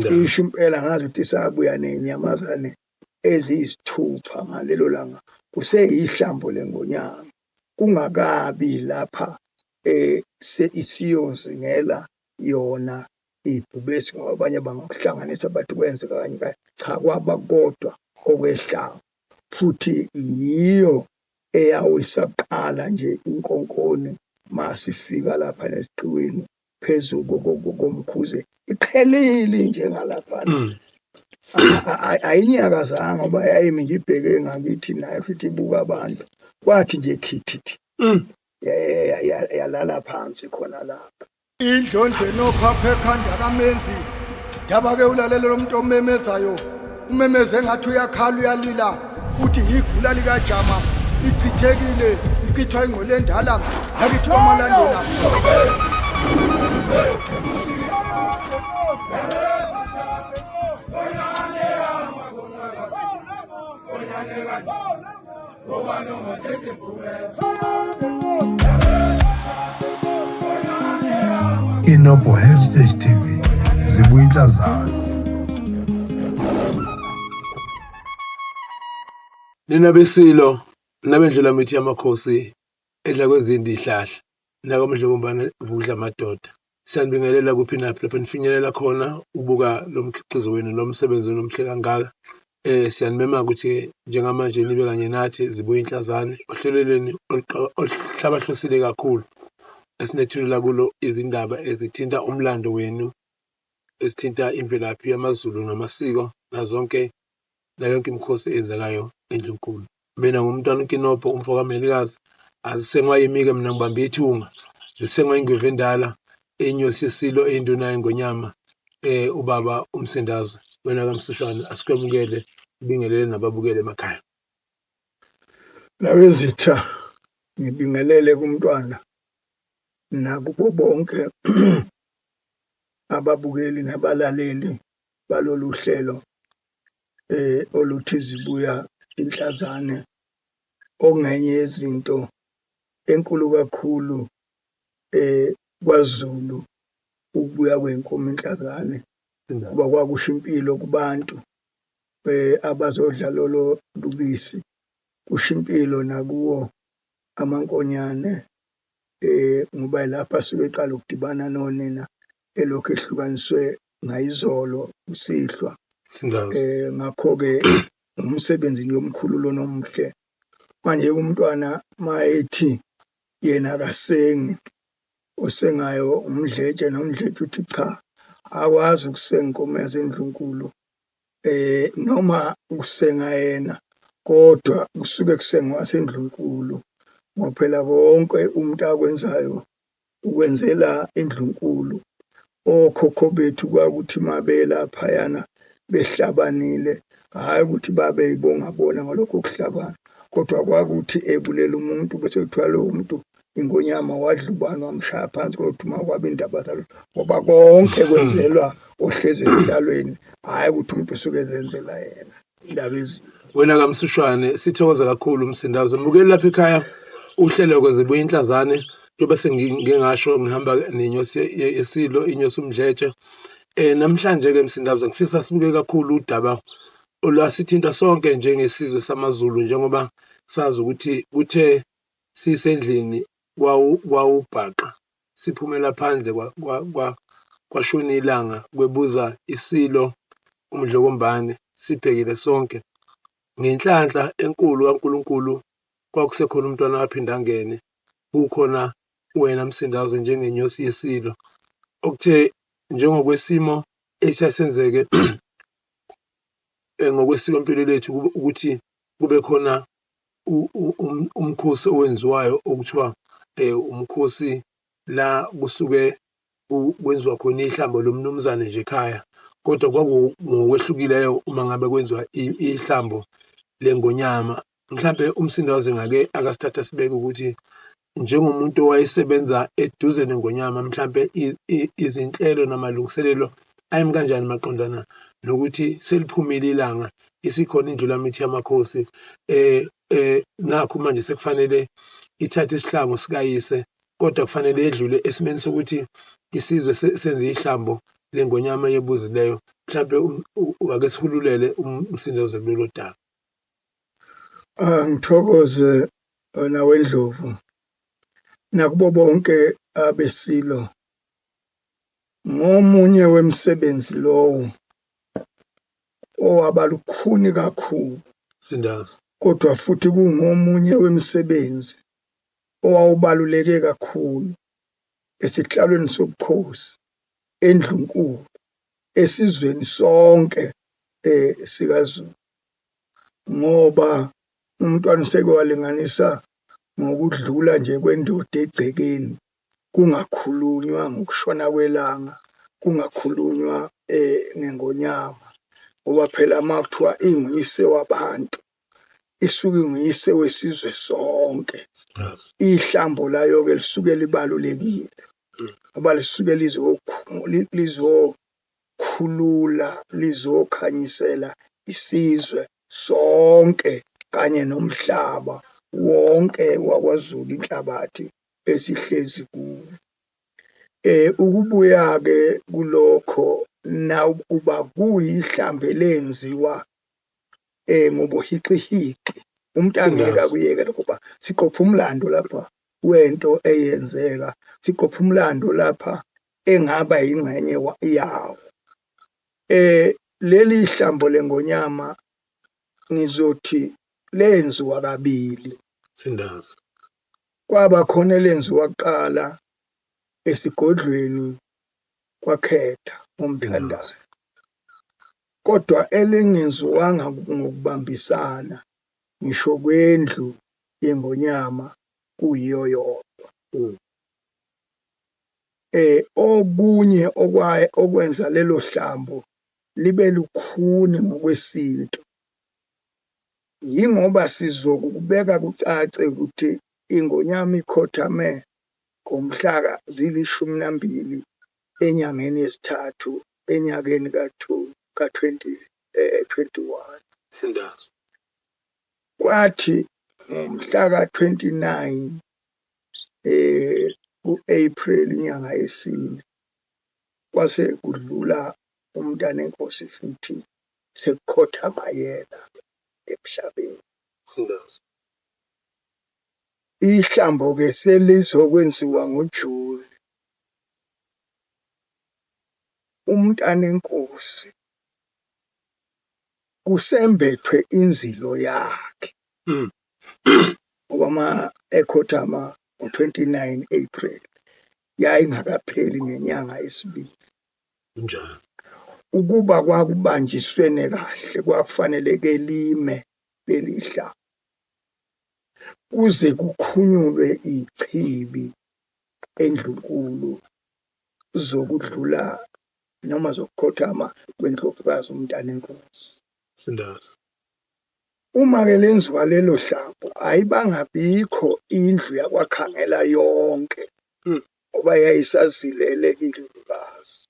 Cishe impela ngazi ukuthi sabuya ney'nyamazane eziyisithupha ngalelo langa, kuseyihlambo lengonyama, kungakabi lapha isiyozingela yona ibhubesi, ngoba abanye bangakuhlanganisa bathi kwenzeka kanye kanye. Cha, kwaba kodwa okwehlambo, futhi yiyo eyawisa kuqala nje inkonkoni masifika lapha nesiqiwini phezu komkhuze, iqhelile njengalaphana. Ayinyakazanga ngoba yayimi nje ibheke ngakithi nayo futhi ibuka abantu, kwathi nje khithithi yalala phansi khona lapha. Indlondlo enophapha ekhanda kamenzi, yaba-ke ulalela lo muntu omemezayo, umemeze engathi uyakhala uyalila, uthi yigula likajama ichithekile, ichithwa ingqwele endala yakithi kwamalandela. Inobo Heritage TV zibuya inhlazana. Nina besilo nabendlula mithi yamakhosi edla kwezindi ihlahla nakomdlokombane vukudla amadoda. Siyanibingelela kuphi naphi lapho nifinyelela khona ukubuka lo mkhiqizo wenu lo msebenzi wenu omhle kangaka. Siyanimema ukuthi njengamanje nibe kanye nathi zibuye inhlazane ohlelelweni oluhlabahlosile kakhulu esinethulela kulo izindaba ezithinta umlando wenu, ezithinta imvelaphi yamaZulu namasiko nazonke nayo yonke imikhosi eyenzekayo eNdlunkulu. Mina ngumntwana uNkinobho umfo kaMelikazi, azisengwa yimi-ke mina ngibambe ithunga, zisengwa ingwevu endala, inyosi yesilo eyinduna yengonyama, ubaba uMsindazwe. Wena kaMsushane asikwemukele, ubingelele nababukele emakhaya. Ndabezitha, ngibingelele kumntwana nakubo bonke ababukeli nabalaleli balolu hlelo oluthi zibuya inhlazane, okungenye yezinto enkulu kakhulu kwaZulu ukubuya kwenkomo inhlazane, ngoba kwakusho impilo kubantu abazodla lolo lubisi, kusho impilo nakuwo amankonyane ngoba yilapho asuke eqala ukudibana nonina elokhu ehlukaniswe ngayizolo kusihlwa. Ngakho-ke umsebenzi nje omkhulu lona omuhle. Manje umntwana mayethi yena akasengi, osengayo umdletshe, nomdletshe uthi cha, akwazi ukusenga inkomo yaseNdlunkulu noma ukusenga yena, kodwa kusuke kusengwa waseNdlunkulu, ngoba phela konke umuntu akwenzayo ukwenzela indlunkulu. Okhokho bethu kwakuthi uma belaphayana behlabanile, hhayi ukuthi babeyibonga bona ngalokho kuhlabana, kodwa kwakuthi ebulela umuntu bese kuthiwa lowo muntu ingonyama wadla ubani wamshaya phansi, kodwa uma kwaba indaba zalo, ngoba konke kwenzelwa ohlezi emhlalweni, hhayi ukuthi umuntu usuke ezenzela yena. Indaba ezinhle. Wena kaMsushwane, sithokoza kakhulu Msindazwe. Mbukeli lapha ekhaya, uhlelo kwezibuya inhlazane, njengoba sengingasho ngihamba nenyosi yesilo, inyosi uMdletshe. Namhlanje ke Msindazwe ngifisa sibuke kakhulu udaba olwasithinta sonke njengesizwe samaZulu, njengoba sazi ukuthi kuthe sisendlini kwawubhaqa siphumela phandle kwashona ilanga kwebuza isilo uMdlokombane sibhekile sonke. Ngenhlanhla enkulu kaNkulunkulu kwakusekhona umntwana waphinda angene, kukhona wena Msindazwe njengenyosi yesilo okuthe njengokwesimo esasenzeke ngokwesikompilo lethu ukuthi kube khona umkhosi owenziwayo okuthiwa umkhosi la kusuke kwenziwa khona ihlambo lomnumzane nje ekhaya, kodwa kwakungokwehlukile uma ngabe kwenziwa ihlambo lengonyama. Mhlampe uMsindazi ngake akasithatha sibeke ukuthi njengomuntu owayesebenza eduze nengonyama, mhlampe izinhlelo namalungiselelo ayemi kanjani maqondana nokuthi seliphumile ilanga, isikhona indlulamithi yamakhosi, nakhu manje sekufanele ithathe isihlangu sikayise, kodwa kufanele yedlule esimeni sokuthi isizwe senze ihlambo. Le ngonyama eyebuzileyo mhlampe ake sihululele umsindoze kulolu daba. Ah, ngithokoze wena wendlovu nakubo bonke abesilo ngomunye wemisebenzi lowo owaba lukhuni kakhulu. Sindazo. Kodwa futhi kungomunye wemisebenzi owawubaluleke kakhulu esihlalweni sobukhosi endlunkulu esizweni sonke sikaZulu, ngoba umntwana useke walinganisa ngokudlula nje kwendoda egcekeni, kungakhulunywa ngokushona kwelanga, kungakhulunywa ngengonyama, ngoba phela uma kuthiwa inguyise wabantu isuke inguyise wesizwe sonke. Ihlambo layo-ke lisuke libalulekile ngoba lisuke lizokhulula, lizokhanyisela isizwe sonke kanye nomhlaba wonke wakwaZulu, inhlabathi esihlezi kuwo. Ukubuya-ke kulokho nakuba kuyihlambi elenziwa ngobuhixihixi, umuntu angeke akuyeke lokho ngoba siqopha umlando lapha wento eyenzeka, siqopha umlando lapha engaba yingxenye yawo. Leli hlambo lengonyama ngizothi lenziwa kabili. Sindazo. Kwaba khona elenziwa kuqala esigodlweni kwaKhetha ngomthandazo, kodwa elingenziwanga ngokubambisana ngisho kwendlu yengonyama kuyiyo yodwa. Okunye okwenza lelo hlambo libe lukhuni ngokwesintu yingoba sizokubeka kucace ukuthi ingonyama ikhothame ngomhlaka zili-12 enyangeni yesithathu enyakeni ka-2021. Sindazo. Kwathi ngomhla ka-29 ku-April inyanga yesine kwase kudlula umntanenkosi futhi sekukhothama yena emhlabeni. Sindazo. Ihlambo-ke selizokwenziwa ngoJuni. Umntanenkosi kusembethwe inzilo yakhe. Ngoba uma ekhothama ngo-29 April yayingakapheli nenyanga yesibili. Kunjalo. Ukuba kwakubanjiswene kahle kwakufanele lime leli hlambo kuze kukhunyulwe ichibi endlunkulu zokudlula noma zokukhothama kwendlovukazi umntanenkosi. Sindazo. Uma-ke lenziwa lelo hlambo ayibangabikho indlu yakwaKhangela yonke ngoba yayisazilele indlovukazi.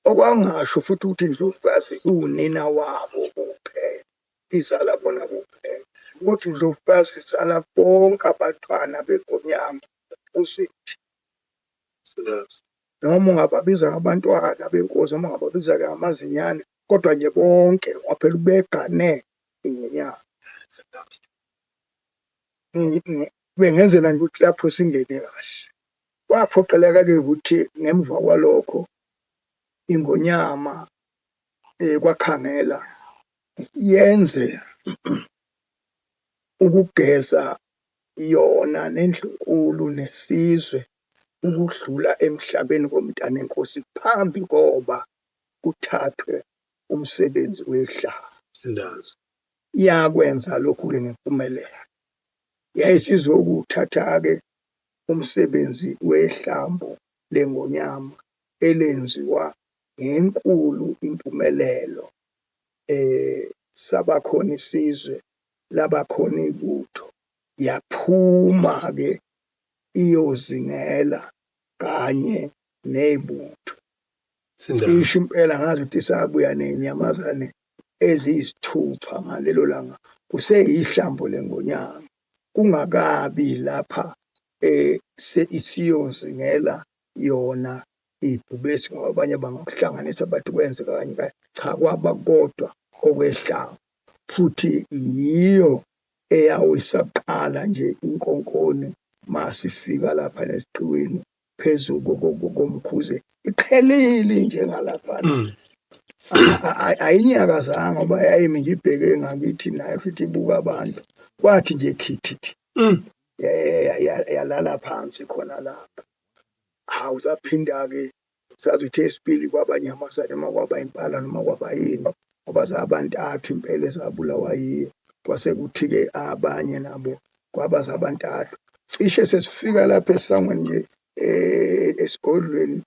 Okwangasho futhi ukuthi indlovukazi iwunina wabo kuphela, izala bona kuphela. Kodwa indlovukazi izala bonke abantwana beNgonyama uSithi. Sindazo. Noma ungababiza ngabantwana benkosi, noma ungababiza ngamazinyane, kodwa nje bonke waphela ubegane ingonyama. Bengenzela nje ukuthi lapho singene kahle. Kwaphoqeleka-ke ukuthi ngemva kwalokho ingonyama kwaKhangela yenze ukugeza yona nendlunkulu nesizwe ukudlula emhlabeni komntanenkosi phambi koba kuthathwe umsebenzi wehlanga. Sindazo. Yakwenza lokhu-ke ngempumelelo. Yayisizokuthatha-ke umsebenzi wehlambo lengonyama elenziwa ngenkulu impumelelo. Sabakhona isizwe, labakhona ibutho, yaphuma-ke iyozingela kanye nebutho. Cishe impela ngazi ukuthi sabuya ney'nyamazane eziyisithupha ngalelo langa, kuseyihlambo lengonyama, kungakabi lapha isiyozingela yona. ibhubesi ngoba abanye bangakuhlanganisa bathi kwenzeka kanye kanye. Cha, kwaba kodwa okwehlanga futhi yiyo eyawisa kuqala nje inkonkoni masifika lapha nesiqiwini phezu komkhuze iqhelile njengalaphana. Ayinyakazanga ngoba yayimi nje ibheke ngakithi nayo futhi ibuka abantu kwathi nje khithithi. Yalala phansi khona lapha. Hawu zaphinda-ke sazi ukuthi esibili kwaba nyamazane noma kwaba impala noma kwaba yini ngoba zabantathu impela ezabulawa yiyo. Kwase kuthi-ke abanye nabo kwaba zabantathu. Cishe sesifika lapha esangweni nje esigodlweni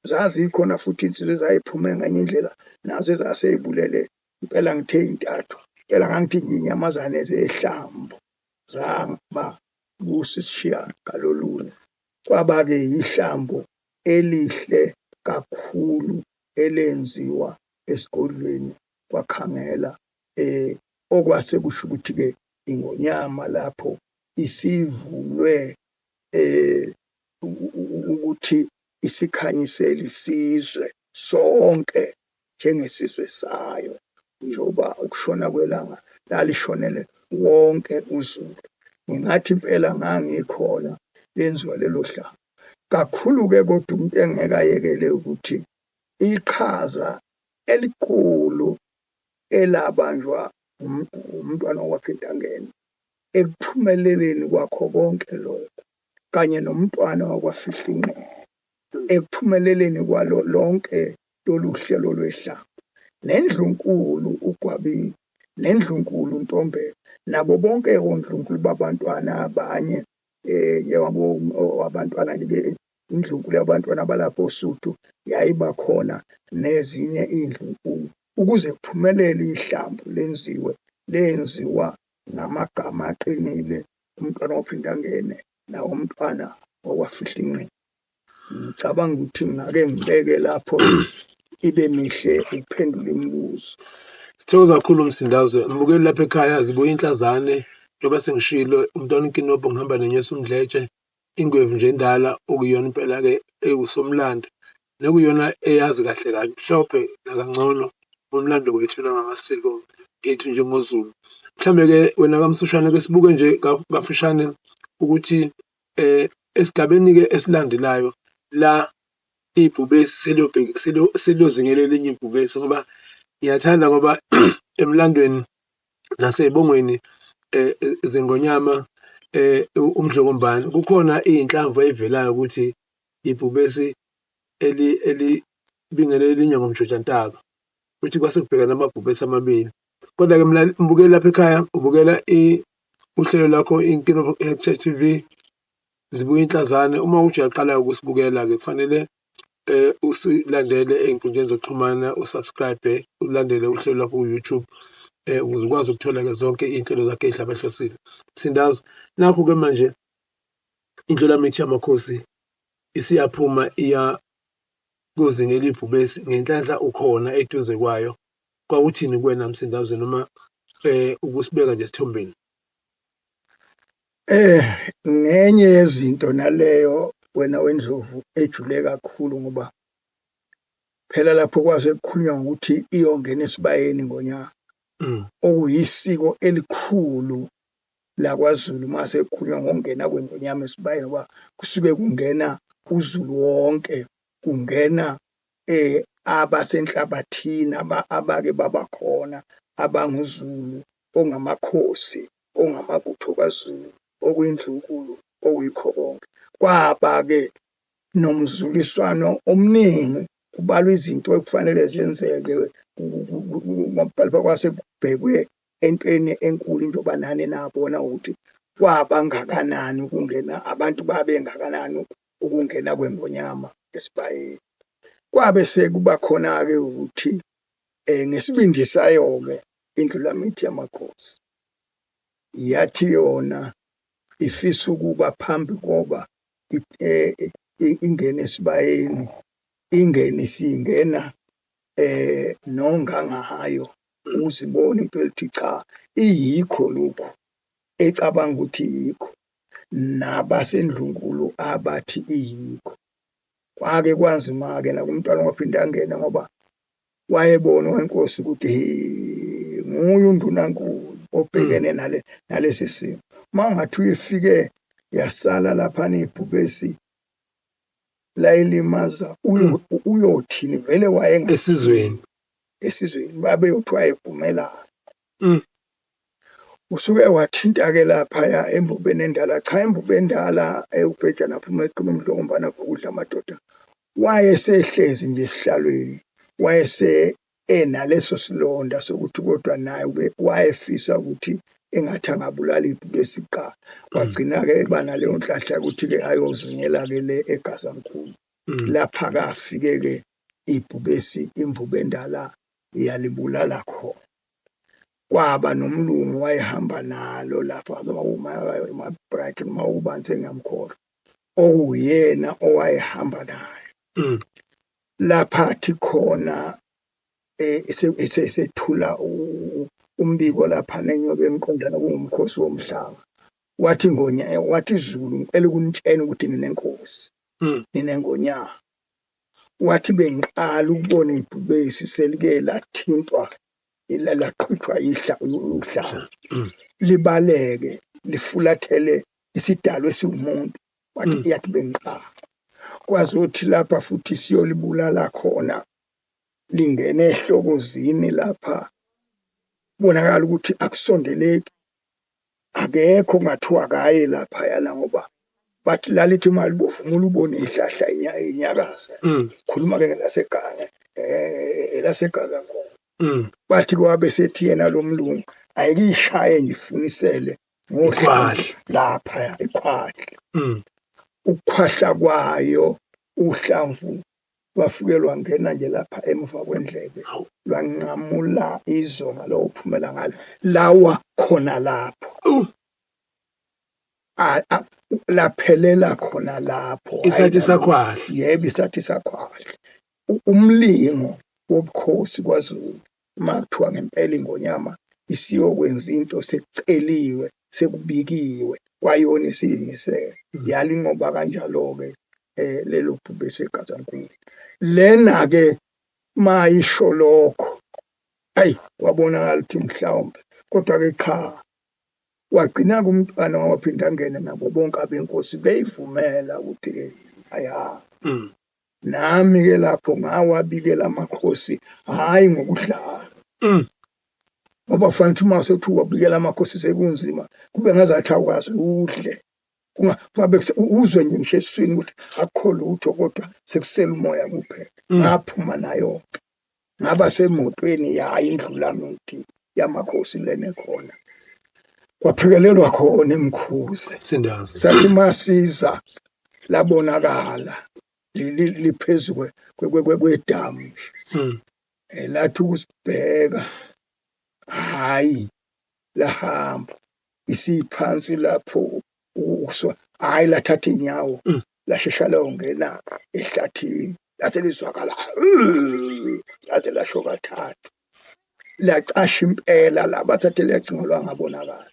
zazikhona futhi insizwa ezayiphume ngenye indlela nazo ezaseyibulele impela ngithe intathu impela ngangithi nginyamazane zehlambo zaba kusisishiyagalolunye. Kwaba-ke yihlambo elihle kakhulu elenziwa esigodlweni kwaKhangela okwase kusho ukuthi-ke iNgonyama lapho isivulwe ukuthi isikhanyisele isizwe sonke njengesizwe sayo njengoba ukushona kwelanga lalishonele wonke uZulu. Ngingathi impela ngangikhona lenziwa lelo hlanga. Kakhulu-ke kodwa umuntu engeke ayekele ukuthi iqhaza elikhulu elabanjwa umntwana wakwaPhindangene ekuphumeleleni kwakho konke lokho kanye nomntwana wakwaFihlinqele ekuphumeleleni kwalo lonke lolu hlelo lwehlanga nendlunkulu uGwabini nendlunkulu uNtombela nabo bonke ondlunkulu babantwana abanye yabo abantwana nje indlunkulu yabantwana balapho oSuthu yayiba khona nezinye iy'ndlunkulu ukuze kuphumelele ihlambu lenziwe lenziwa ngamagama aqinile umntwana waPhindangene nawo umntwana wakwaFihlinqini. Ngicabanga ukuthi ngake ngibeke lapho ibe mihle ukuphendula imibuzo. Sithokoza kakhulu Msindazwe. Mbukeli lapha ekhaya zibuya inhlazane njengoba sengishilo umntwana uNkinobho ngihamba nenyosi uMdletshe ingwevu nje endala okuyiyona impela-ke ewusomlando nekuyona eyazi kahle kamhlophe nakangcono ngomlando wethu nangamasiko ethu njengoZulu. Mhlambe-ke wena kaMsushane ke sibuke nje kafushane ukuthi esigabeni-ke esilandelayo la ibhubesi seliyobheka seliyozingela elinye ibhubesi ngoba ngiyathanda ngoba emlandweni nasey'bongweni zengonyama uMdlokombane kukhona iy'nhlamvu ey'velayo ukuthi ibhubesi elibingelela elinye ngomjojantaba futhi kwase kubhekana amabhubesi amabili. Kodwa-ke mbukeli lapha ekhaya ubukela uhlelo lwakho Inkinobho Heritage TV zibuya inhlazane uma uthi uyaqala ukusibukela-ke kufanele usilandele ey'nkundleni zokuxhumana usubscribe ulandele uhlelo lwakho ku-YouTube ukuze ukwazi ukuthola-ke zonke iy'nhlelo zakhe ey'hlabahlosile. Msindazwe, nakhu-ke manje indlulamithi yamakhosi isiyaphuma iya kuzingela ibhubesi ngenhlanhla ukhona eduze kwayo. Kwakuthini kuwena Msindazwe noma ukusibeka nje esithombeni? Ngenye yezinto naleyo wena wendlovu ejule kakhulu ngoba phela lapho kwaze kukhulunywa ngokuthi iyongena esibayeni ngonyaka okuyisiko elikhulu lakwaZulu uma sekukhulunywa ngokungena kwengonyama esibayeni ngoba kusuke kungena uZulu wonke kungena abasenhlabathini abake babakhona abanguZulu ongamakhosi ongamabutho kaZulu okuyindlunkulu okuyikho konke. Kwaba-ke nomzuliswano omningi kubalwa izinto ekufanele zenzeke kwase kubhekwe entweni enkulu njengoba nani nabona ukuthi kwabangakanani ukungena abantu babengakanani ukungena kwengonyama esibayeni. Kwabe sekuba khona-ke ukuthi ngesibindi sayo-ke indlulamithi yamakhosi yathi yona ifisa ukuba phambi koba ingene esibayeni ingene isingena nongangayo uzibona impela ukuthi cha iyikho lokhu ecabanga ukuthi yikho nabasendlunkulu abathi iyikho. Kwake kwanzima-ke nakumntwana waphinde angene ngoba wayebona wenkosi ukuthi nguye undunankulu obhekene nalesi simo. Uma ungathi uyifike yasala laphana ibhubesi layilimaza uyothini vele wayenga esizweni esizweni babeyothi wayevumelana. Usuke wathinta-ke laphaya embubeni endala. Cha, imbube endala ewubhejana phuma eqina umdlokombana vukudla amadoda. Wayesehlezi nje esihlalweni, wayese enaleso silonda sokuthi kodwa naye wayefisa ukuthi engathi angabulala ibhubesi kuqala. Wagcina-ke eba naleyo nhlahla yokuthi-ke ayozingela-ke le eGazankulu. Lapha-ke afike-ke ibhubesi imbube endala yalibulala khona. Kwaba nomlungu wayehamba nalo lapha uma-Bright noma ubani sengiyamkhohlwa, okuwuyena owayehamba naye. Lapha athi khona esethula umbiko lapha nenyoka emqondana kungumkhosi womhlaba. Wathi ngonya, wathi Zulu ngicela ukunitshela ukuthi ninenkosi, ninengonyama. Wathi bengiqala ukubona ibhubesi selike lathintwa laqhutshwa uhlanga libaleke lifulathele isidalwa esiwumuntu. Wathi yathi bengiqala kwazothi lapha futhi siyolibulala khona lingene ehlokozini lapha bonakala ukuthi akusondeleki akekho ngathiwa kaye lapha yana ngoba bathi lalithi imali buvumula ubone ihlahla inyakaza. Khuluma ke ngelaseganga elasegaza ngona. Bathi kwabe sethi yena lo mlungu ayikishaye ngifunisele ngohlahla lapha ikhwahle. Ukukhwahla kwayo uhlamvu lwafike lwangena nje lapha emva kwendlebe lwanqamula izonga lokuphumela ngalo lawa khona lapho. Laphelela khona lapho. Isathi sakhwahla. Yebo, isathi sakhwahla. Umlingo wobukhosi kwaZulu uma kuthiwa ngempela ingonyama isiyokwenza into sekuceliwe sekubikiwe kwayona isiyimisele yalinqoba kanjalo-ke lelo bhubesi eGazankulu. Lena-ke mayisho lokho ayi kwabonakala ukuthi mhlawumbe kodwa-ke cha wagcina-ke umntwana waphinda angene nabo bonke abenkosi beyivumela ukuthi aya. Nami-ke lapho ngawabikela amakhosi hhayi ngokudlala. Ngoba kufanele ukuthi uma sethi wabikela amakhosi sekunzima kube ngazathi awukazi udle. Kungabe uzwe nje ngisho esiswini ukuthi akukho lutho kodwa sekusele umoya kuphela. Ngaphuma nayo ngaba semotweni yayi indlulamithi yamakhosi lena khona. Kwaphikelelwa khona emkhuze. Sindazi. Sathi masiza labonakala liphezu kwedamu. Lathi ukusibheka hayi lahamba isiphansi lapho ukuswa hayi lathatha inyawo lashesha longena ehlathini lathi lizwakala lathi lasho kathathu lacasha impela labathathe lecingo lwangabonakala.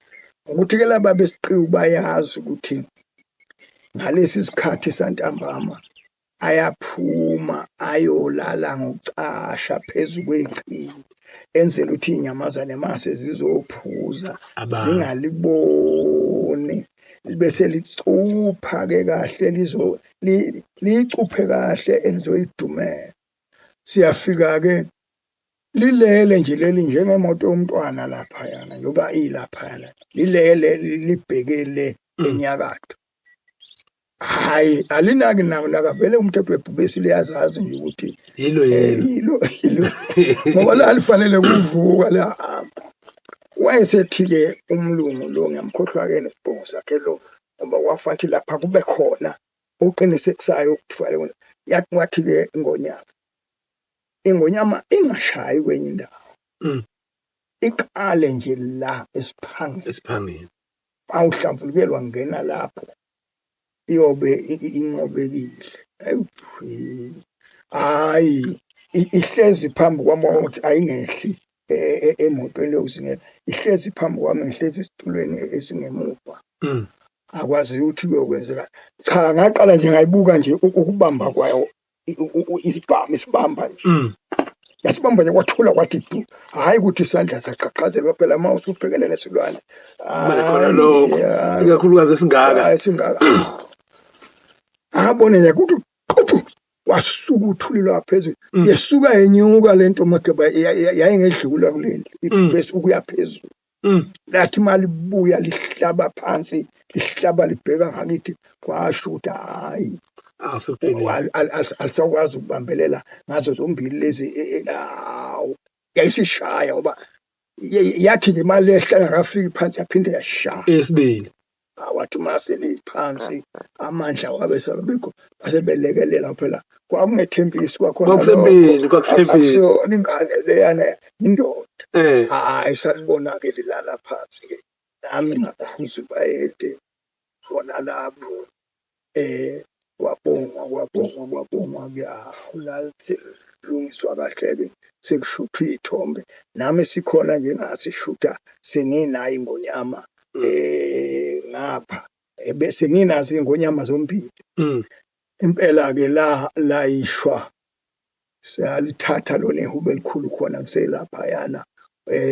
Ukuthi ke laba besiqiwu bayazi ukuthi ngalesi sikhathi santambama ayaphuma ayolala ngokucasha phezu kwechibi enzela ukuthi inyamazane mase zizophuza zingaliboni bese licupha ke kahle lizo licuphe kahle elizoyidumela. Siyafika ke lilele nje leli njengemoto yomntwana lapha yana njengoba ilapha yana lilele libhekele enyakatho. Hayi alinaki nako vele umthetho webhubesi liyazazi nje ukuthi yilo yilo yilo ngoba la lifanele kuvuka la. Wayesethi ke umlungu lo ngiyamkhohlwa ke nesibongo sakhe lo ngoba wafathi lapha kube khona oqinisekisayo ukufanele yathi wathi ke ingonyama ingonyama ingashayi kwenye indawo iqale nje la esiphangeni awuhlamvulukelwa ngena lapho iyobe inqobekile. Hayi ihlezi phambi kwami ukuthi ayingehli emotweni yokuzingela ihlezi phambi kwami ngihlezi esitulweni esingemuva. Akwazi ukuthi kuyokwenzeka. Cha ngaqala nje ngayibuka nje ukubamba kwayo. Isibhamu isibamba nje. Yasibamba nje kwathula kwathi du. Hhayi ukuthi isandla saqhaqhazela phela uma usubhekene nesilwane. Kumele khona lokho. Hhayi, Ikakhulukazi esingaka. hhayi, singaka. Abone nje ukuthi quphu wasuka uthuli lwaphezulu. Yesuka yenyuka lento Mageba yayingedlula kulendlu. Bese ukuya phezulu. Lathi uma libuya lihlaba phansi, lihlaba libheka ngakithi kwasho ukuthi hhayi Awu sekuphelile. Alisakwazi ukubambelela ngazo zombili lezi awu yayisishaya ngoba yathi nje imali lehla ngakafiki phansi yaphinde yashaya. Eyesibili. Wathi uma seliphansi amandla wabe sabikho base belekelela phela kwakungethembisi kwakhona Kwakusempini, kwakusempini. Akusiyona ingane leyana indoda. Hayi salibona-ke lilala phansi-ke nami ngakhuza bayede khona lapho kwabongwa kwabongwa kwabongwa kuyalungiswa kahle-ke sekushuthwa iy'thombe nami sikhona nje ngasishutha senginayo ingonyama ngapha bese nginazo iy'ngonyama zombili. Impela-ke la layishwa siyalithatha lona ihube elikhulu khona kuselaphayana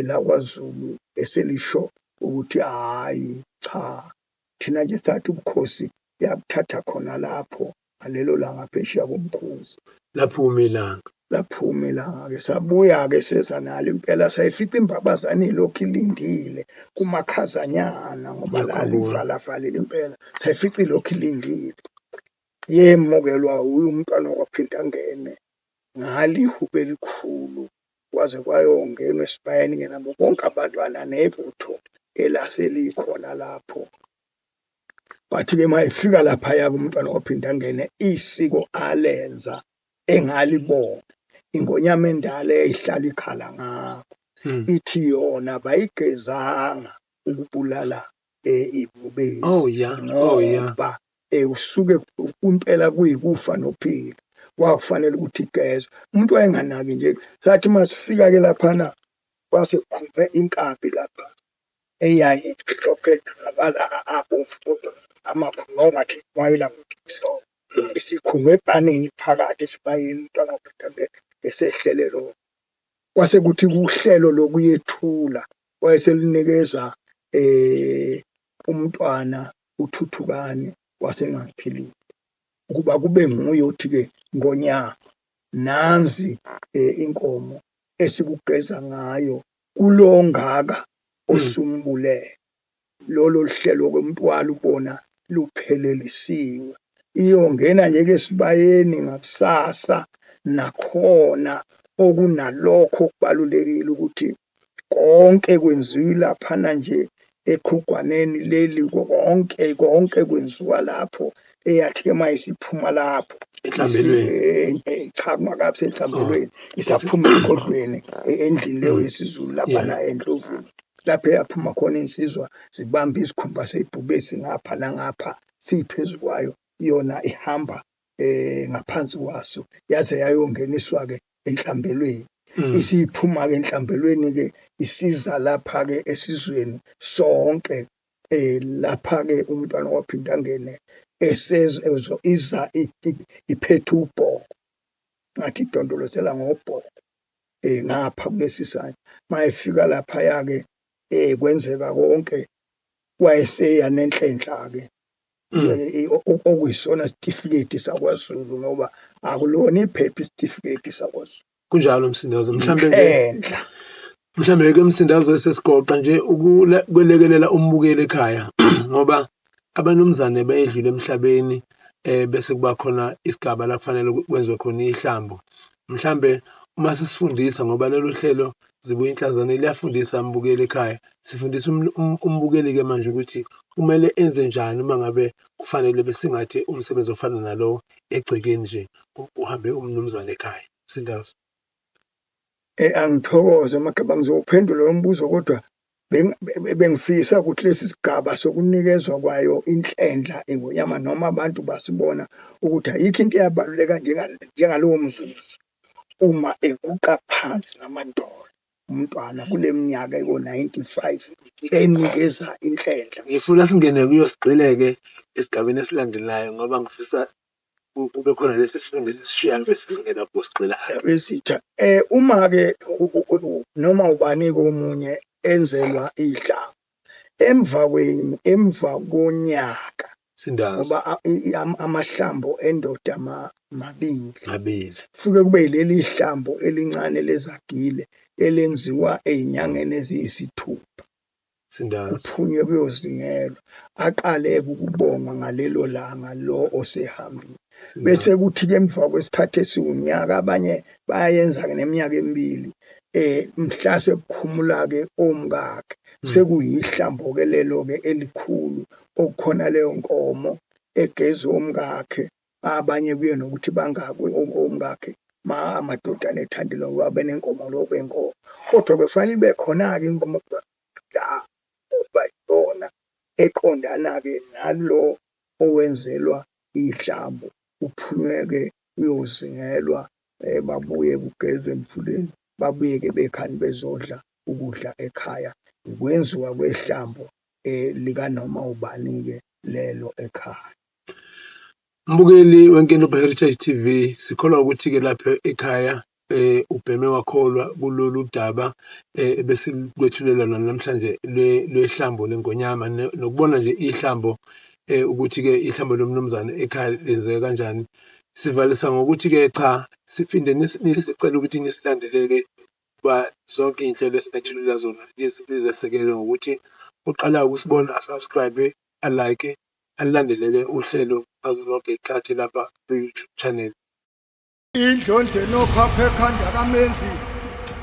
la kwaZulu eselisho ukuthi hhayi cha thina nje sithatha ubukhosi yabuthatha khona lapho ngalelo langa phesheya komkhuzi. Laphuma ilanga. Laphuma ilanga-ke sabuya-ke seza nalo impela sayifica imbabazane ilokhu ilindile kumakhazanyana ngoba Ngiyakhumbula. lalivalavalile impela sayifica ilokhu ilindile. Yemukelwa uye umntwana waphinda angene ngalihube elikhulu kwaze kwayongenwa esibayeni ke nabo bonke abantwana nebutho elaselikhona lapho. Kwathi-ke uma efika laphaya umntwana waphinda angene isiko alenza engalibona ingonyama endala eyayihlala ikhala ngakho ithi yona bayigezanga ukubulala ibhubesi. Oh yeah, oh yeah. Ngoba usuke impela kuyikufa nokuphila kwakufanele ukuthi igezwe. Umuntu wayenganaki nje sathi uma sifika-ke laphana kwase kuphume inkabi lapha eyayihlophe ngamabala abomvu kodwa amakhulu wawungathi wayela isikhungwe epanini phakathi esibayeni umntwana esehlele lo. Kwase kuthi kuhlelo lokuyethula wayeselunikeza umntwana uThuthukani wasengaphilile ukuba kube nguye othi-ke ngonyama nanzi inkomo esikugeza ngayo kulongaka osumbulele. Lolo hlelo komntwana ubona luphelelisiwe. Iyongena nje ke esibayeni ngakusasa nakhona okunalokho okubalulekile ukuthi konke kwenziwa laphana nje eqhugwaneni leli konke konke kwenziwa lapho eyathi-ke uma isiphuma lapho Enhlambelweni. Cha kungakabi senhlambelweni isaphuma esigodlweni endlini leyo yesiZulu laphana eNdlovini lapho eyaphuma khona insizwa zibamba isikhumba sebhubesi ngapha nangapha siphezu kwayo yona ihamba ngaphansi kwaso yaze yayongeniswa-ke enhlambelweni. Isiphuma-ke enhlambelweni-ke isiza lapha-ke esizweni sonke lapha-ke umntwana waphinda angene esezo iza iphethe ubhoko ngathi idondolozela ngobhoko ngapha kulesi sandla mayefika laphaya-ke kwenzeka konke wayeseya nenhlenhla-ke okuyisona sitifiketi sakwaZulu ngoba akulona iphepha isitifiketi sakwaZulu. Kunjalo Msindazo mhlambe nje Inhlenhla. Mhlambe ke Msindazo sesigoqa nje ukwelekelela umbukeli ekhaya ngoba abanumzane bayedlule emhlabeni bese kuba khona isigaba la kufanele kwenziwe khona ihlambo. Mhlambe uma sisifundisa ngoba lolu hlelo Zibuya Inhlanzane liyafundisa umbukeli ekhaya. Sifundisa umbukeli ke manje ukuthi kumele enze njani uma ngabe kufanele besingathi umsebenzi ofana nalowo egcekeni nje kuhambe umnumzane ekhaya. Msindazo. Angithokoze Mageba ngizowuphendula lo mbuzo kodwa bengifisa ukuthi lesi sigaba sokunikezwa kwayo inhlendla ingonyama noma abantu basibona ukuthi ayikho into eyabaluleka njengalowo mzuzu uma eguqa phansi ngamadolo umntwana kule minyaka eko-95 enikeza inhlendla. Ngifuna singene kuyo sigxileke esigabeni esilandelayo ngoba ngifisa Kube khona lesi sifundo esisishiyayo bese singena lapho sigxila. Besitha uma ke noma ubani komunye enzelwa ihlambo emva emva konyaka Sindazi. Ngoba amahlambo endoda mabili. Mabili. Kusuke kube yileli hlambo elincane lezagile elenziwa ey'nyangeni eziyisithupha. Sindazi. Kuphunywe kuyozingelwa. Aqale ukubonga ngalelo langa lo osehambile. Bese kuthi-ke emva kwesikhathi esiwunyaka abanye bayayenza-ke neminyaka emibili mhla sekukhumula-ke omkakhe sekuyihlambo-ke lelo-ke elikhulu okukhona leyo nkomo egeza omkakhe abanye kuye nokuthi bangaki omkakhe ma amadodana ethandile ngoba benenkomo lo benkomo kodwa kufanele ibe khona-ke inkomo la kuba yiyona eqondana-ke nalo owenzelwa ihlambo kuphunywe-ke kuyozingelwa babuye kugezwe emfuleni babuye-ke bekhani bezodla ukudla ekhaya. Ukwenziwa kwehlambo likanoma ubani-ke lelo ekhaya. Mbukeli weNkinobho Heritage TV, sikholwa ukuthi-ke lapha ekhaya ubheme wakholwa kulolu daba ebesikwethulela lona namhlanje lwehlambo lengonyama nokubona nje ihlambo ukuthi-ke ihlambo lomnumzane ekhaya lenzeka kanjani. Sivalisa ngokuthi-ke cha siphinde nisicela ukuthi nisilandeleke kuba zonke iy'nhlelo esinethulela zona lizesekele ngokuthi uqala ukusibona asubscribe, alike, alulandelele uhlelo ngazo zonke iy'khathi lapha kwi-YouTube channel. Indlondlo enophapha ekhanda kamenzi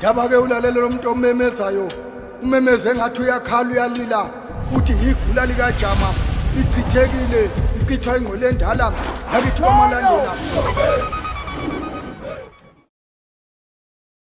yaba-ke ulalela lo muntu omemezayo umemeze engathi uyakhala uyalila uthi yigula likajama lichithekile lichithwa ingqwele endala yakithi kwamalandela.